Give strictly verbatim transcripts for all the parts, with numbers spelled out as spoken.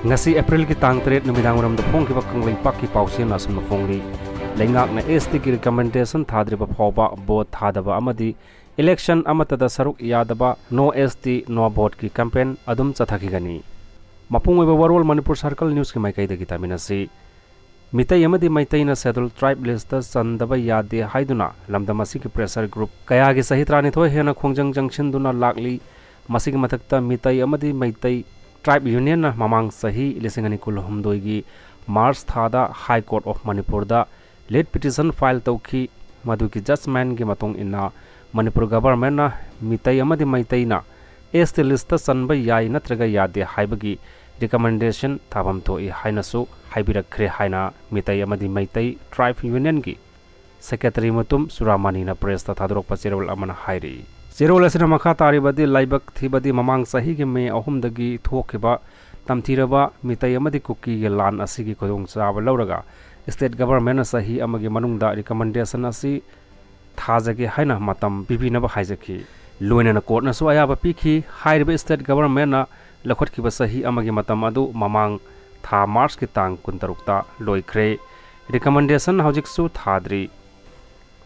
ꯉꯁꯤ ꯑꯦꯄ꯭ꯔꯤꯜꯒꯤ ꯇꯥꯡ ꯇꯔꯦꯠ ꯅꯨꯃꯤꯗꯥꯡꯋꯥꯏꯔꯝꯗ ꯐꯣꯡꯈꯤꯕ ꯀꯪꯂꯩꯄꯥꯛꯀꯤ ꯄꯥꯎꯆꯦꯅ ꯑꯁꯨꯝꯅ ꯐꯣꯡꯂꯤ꯫ ꯂꯩꯉꯥꯛꯅ ꯑꯦꯁ ꯇꯤꯒꯤ ꯔꯤꯀꯃꯦꯟꯗꯦꯁꯟ ꯊꯥꯗ꯭ꯔꯤꯕ ꯐꯥꯎꯕ ꯚꯣꯠ ꯊꯥꯗꯕ ꯑꯃꯗꯤ ꯏꯂꯦꯛꯁꯟ ꯑꯃꯠꯇꯗ ꯁꯔꯨꯛ ꯌꯥꯗꯕ ꯅꯣ ꯑꯦꯁ ꯇꯤ ꯅꯣ ꯚꯣꯠꯀꯤ ꯀꯦꯝꯄꯦꯟ ꯑꯗꯨꯝ ꯆꯠꯊꯈꯤꯒꯅꯤ꯫ ꯃꯄꯨꯡ ꯑꯣꯏꯕ ꯋꯥꯔꯣꯜ ꯃꯅꯤꯄꯨꯔ ꯁꯔꯀꯜ ꯅ꯭ꯌꯨꯁꯀꯤ ꯃꯥꯏꯀꯩꯗꯒꯤ ꯇꯥꯃꯤꯟꯅꯁꯤ꯫ ꯃꯤꯇꯩ ꯑꯃꯗꯤ ꯃꯩꯇꯩꯅ ꯁꯦꯗꯨꯜ ꯇ꯭ꯔꯥꯏꯕ ꯂꯤꯁꯇ ꯆꯟꯗꯕ ꯌꯥꯗꯦ ꯍꯥꯏꯗꯨꯅ ꯂꯝꯗꯝ ꯑꯁꯤꯒꯤ ꯄ꯭ꯔꯦꯁꯔ ꯒ꯭ꯔꯨꯞ ꯀꯌꯥꯒꯤ ꯆꯍꯤ ꯇꯔꯥꯅꯤꯊꯣꯏ ꯍꯦꯟꯅ ꯈꯣꯡꯖꯪ ꯆꯪꯁꯤꯟꯗꯨꯅ ꯂꯥꯛꯂꯤ꯫ ꯃꯁꯤꯒꯤ ꯃꯊꯛꯇ ꯃꯤꯇꯩ ꯑꯃꯗꯤ ꯃꯩꯇꯩ ꯇ꯭ꯔꯥꯏꯕ ꯌꯨꯅꯤꯌꯟꯅ ꯃꯃꯥꯡ ꯆꯍꯤ ꯂꯤꯁꯤꯡ ꯑꯅꯤ ꯀꯨꯟꯍꯨꯝꯗꯣꯏꯒꯤ ꯃꯥꯔꯆ ꯊꯥꯗ ꯍꯥꯏ ꯀꯣꯔꯠ ꯑꯣꯐ ꯃꯅꯤꯄꯨꯔꯗ ꯂꯤꯠ ꯄꯤꯇꯤꯁꯟ ꯐꯥꯏꯜ ꯇꯧꯈꯤ꯫ ꯃꯗꯨꯒꯤ ꯖꯖꯃꯦꯟꯒꯤ ꯃꯇꯨꯡ ꯏꯟꯅ ꯃꯅꯤꯄꯨꯔ ꯒꯚꯔꯟꯃꯦꯟꯠꯅ ꯃꯤꯇꯩ ꯑꯃꯗꯤ ꯃꯩꯇꯩꯅ ꯑꯦꯁ ꯇꯤ ꯂꯤꯁꯇ ꯆꯟꯕ ꯌꯥꯏ ꯅꯠꯇ꯭ꯔꯒ ꯌꯥꯗꯦ ꯍꯥꯏꯕꯒꯤ ꯔꯤꯀꯃꯦꯟꯗꯦꯁꯟ ꯊꯥꯐꯝ ꯊꯣꯛꯏ ꯍꯥꯏꯅꯁꯨ ꯍꯥꯏꯕꯤꯔꯛꯈ꯭ꯔꯦ ꯍꯥꯏꯅ ꯃꯤꯇꯩ ꯑꯃꯗꯤ ꯃꯩꯇꯩ ꯇ꯭ꯔꯥꯏꯕ ꯌꯨꯅꯤꯌꯟꯒꯤ ꯁꯦꯀ꯭ꯔꯦꯇꯔꯤ ꯃꯨꯇꯨꯝ ꯆꯨꯔꯥꯃꯅꯤꯅ ꯄ꯭ꯔꯦꯁꯇ ꯊꯥꯗꯣꯔꯛꯄ ꯆꯦꯔꯣꯜ ꯑꯃꯅ ꯍꯥꯏꯔꯤ꯫ ꯆꯦꯔꯣꯜ ꯑꯁꯤꯅ ꯃꯈꯥ ꯇꯥꯔꯤꯕꯗꯤ ꯂꯥꯏꯕꯛ ꯊꯤꯕꯗꯤ ꯃꯃꯥꯡ ꯆꯍꯤꯒꯤ ꯃꯦ ꯑꯍꯨꯝꯗꯒꯤ ꯊꯣꯛꯈꯤꯕ ꯇꯝꯊꯤꯔꯕ ꯃꯤꯇꯩ ꯑꯃꯗꯤ ꯀꯨꯀꯤꯒꯤ ꯂꯥꯟ ꯑꯁꯤꯒꯤ ꯈꯨꯗꯣꯡꯆꯥꯕ ꯂꯧꯔꯒ ꯁ꯭ꯇꯦꯠ ꯒꯚꯔꯟꯃꯦꯟꯠꯅ ꯆꯍꯤ ꯑꯃꯒꯤ ꯃꯅꯨꯡꯗ ꯔꯤꯀꯃꯦꯟꯗꯦꯁꯟ ꯑꯁꯤ ꯊꯥꯖꯒꯦ ꯍꯥꯏꯅ ꯃꯇꯝ ꯄꯤꯕꯤꯅꯕ ꯍꯥꯏꯖꯈꯤ꯫ ꯂꯣꯏꯅꯅ ꯀꯣꯔꯠꯅꯁꯨ ꯑꯌꯥꯕ ꯄꯤꯈꯤ꯫ ꯍꯥꯏꯔꯤꯕ ꯁ꯭ꯇꯦꯠ ꯒꯚꯔꯟꯃꯦꯟꯠꯅ ꯂꯧꯈꯠꯈꯤꯕ ꯆꯍꯤ ꯑꯃꯒꯤ ꯃꯇꯝ ꯑꯗꯨ ꯃꯃꯥꯡ ꯊꯥ ꯃꯥꯔꯆꯀꯤ ꯇꯥꯡ ꯀꯨꯟꯇꯔꯨꯛꯇ ꯂꯣꯏꯈ꯭ꯔꯦ꯫ ꯔꯤꯀꯃꯦꯟꯗꯦꯁꯟ ꯍꯧꯖꯤꯛꯁꯨ ꯊꯥꯗ꯭ꯔꯤ꯫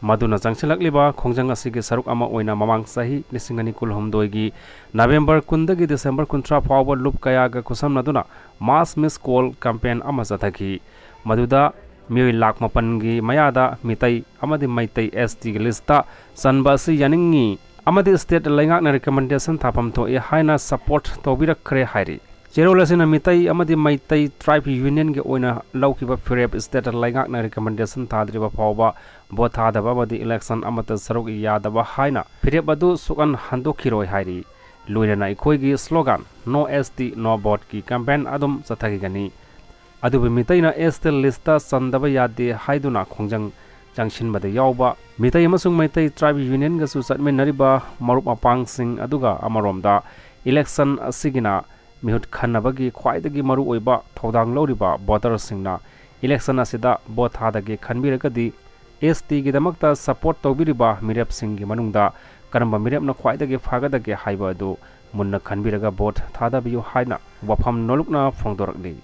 ꯃꯗꯨꯅ ꯆꯪꯁꯤꯜꯂꯛꯂꯤꯕ ꯈꯣꯡꯖꯪ ꯑꯁꯤꯒꯤ ꯁꯔꯨꯛ ꯑꯃ ꯑꯣꯏꯅ ꯃꯃꯥꯡ ꯆꯍꯤ ꯂꯤꯁꯤꯡ ꯑꯅꯤ ꯀꯨꯟꯍꯨꯝꯗꯣꯏꯒꯤ ꯅꯕꯦꯝꯕꯔ ꯀꯨꯟꯗꯒꯤ ꯗꯤꯁꯦꯝꯕꯔ ꯀꯨꯟꯊ꯭ꯔꯥ ꯐꯥꯎꯕ ꯂꯨꯞ ꯀꯌꯥꯒ ꯈꯨꯠꯁꯝꯅꯗꯨꯅ ꯃꯥꯁ ꯃꯤꯁ ꯀꯣꯜ ꯀꯦꯝꯄꯦꯟ ꯑꯃ ꯆꯠꯊꯈꯤ꯫ ꯃꯗꯨꯗ ꯃꯤꯑꯣꯏ ꯂꯥꯈ ꯃꯥꯄꯟꯒꯤ ꯃꯌꯥꯗ ꯃꯤꯇꯩ ꯑꯃꯗꯤ ꯃꯩꯇꯩ ꯑꯦꯁ ꯇꯤꯒꯤ ꯂꯤꯁꯇ ꯆꯟꯕ ꯑꯁꯤ ꯌꯥꯅꯤꯡꯏ ꯑꯃꯗꯤ ꯁ꯭ꯇꯦꯠ ꯂꯩꯉꯥꯛꯅ ꯔꯤꯀꯃꯦꯟꯗꯦꯁꯟ ꯊꯥꯐꯝ ꯊꯣꯛꯏ ꯍꯥꯏꯅ ꯁꯄꯣꯔꯠ ꯇꯧꯕꯤꯔꯛꯈ꯭ꯔꯦ ꯍꯥꯏꯔꯤ꯫ ꯆꯦꯔꯣꯜ ꯑꯁꯤꯅ ꯃꯤꯇꯩ ꯑꯃꯗꯤ ꯃꯩꯇꯩ ꯇ꯭ꯔꯥꯏꯕ ꯌꯨꯅꯤꯌꯟꯒꯤ ꯑꯣꯏꯅ ꯂꯧꯈꯤꯕ ꯐꯤꯔꯦꯞ ꯁ꯭ꯇꯦꯠ ꯂꯩꯉꯥꯛꯅ ꯔꯤꯀꯃꯦꯟꯗꯦꯁꯟ ꯊꯥꯗ꯭ꯔꯤꯕ ꯐꯥꯎꯕ ꯚꯣꯠ ꯊꯥꯗꯕ ꯑꯃꯗꯤ ꯏꯂꯦꯛꯁꯟ ꯑꯃꯠꯇ ꯁꯔꯨꯛ ꯌꯥꯗꯕ ꯍꯥꯏꯅ ꯐꯤꯔꯦꯞ ꯑꯗꯨ ꯁꯨꯛꯍꯟ ꯍꯟꯗꯣꯛꯈꯤꯔꯣꯏ ꯍꯥꯏꯔꯤ꯫ ꯂꯣꯏꯅꯅ ꯑꯩꯈꯣꯏꯒꯤ ꯁ꯭ꯂꯣꯒꯥꯟ "ꯅꯣ ꯑꯦꯁ ꯇꯤ, ꯅꯣ ꯚꯣꯠ"ꯀꯤ ꯀꯦꯝꯄꯦꯟ ꯑꯗꯨꯝ ꯆꯠꯊꯈꯤꯒꯅꯤ꯫ ꯑꯗꯨꯕꯨ ꯃꯤꯇꯩꯅ ꯑꯦꯁ ꯇꯤ ꯂꯤꯁꯇ ꯆꯟꯗꯕ ꯌꯥꯗꯦ ꯍꯥꯏꯗꯨꯅ ꯈꯣꯡꯖꯪ ꯆꯪꯁꯤꯟꯕꯗ ꯌꯥꯎꯕ ꯃꯤꯇꯩ ꯑꯃꯁꯨꯡ ꯃꯩꯇꯩ ꯇ꯭ꯔꯥꯏꯕ ꯌꯨꯅꯤꯌꯟꯒꯁꯨ ꯆꯠꯃꯤꯟꯅꯔꯤꯕ ꯃꯔꯨꯞ ꯃꯄꯥꯡꯁꯤꯡ ꯑꯗꯨꯒ ꯑꯃꯔꯣꯝꯗ ꯏꯂꯦꯛꯁꯟ ꯑꯁꯤꯒꯤꯅ ꯃꯤꯍꯨꯠ ꯈꯟꯅꯕꯒꯤ ꯈ꯭ꯋꯥꯏꯗꯒꯤ ꯃꯔꯨꯑꯣꯏꯕ ꯊꯧꯗꯥꯡ ꯂꯧꯔꯤꯕ ꯚꯣꯇꯔꯁꯤꯡꯅ ꯏꯂꯦꯛꯁꯟ ꯑꯁꯤꯗ ꯚꯣꯠ ꯊꯥꯗꯒꯦ ꯈꯟꯕꯤꯔꯒꯗꯤ ꯑꯦꯁ ꯇꯤꯒꯤꯗꯃꯛꯇ ꯁꯄꯣꯔꯠ ꯇꯧꯕꯤꯔꯤꯕ ꯃꯤꯔꯦꯞꯁꯤꯡꯒꯤ ꯃꯅꯨꯡꯗ ꯀꯔꯝꯕ ꯃꯤꯔꯦꯞꯅ ꯈ꯭ꯋꯥꯏꯗꯒꯤ ꯐꯒꯗꯒꯦ ꯍꯥꯏꯕ ꯑꯗꯨ ꯃꯨꯟꯅ ꯈꯟꯕꯤꯔꯒ ꯚꯣꯠ ꯊꯥꯗꯕꯤꯌꯨ ꯍꯥꯏꯅ ꯋꯥꯐꯝ ꯅꯣꯜꯂꯨꯛꯅ ꯐꯣꯡꯗꯣꯔꯛꯂꯤ꯫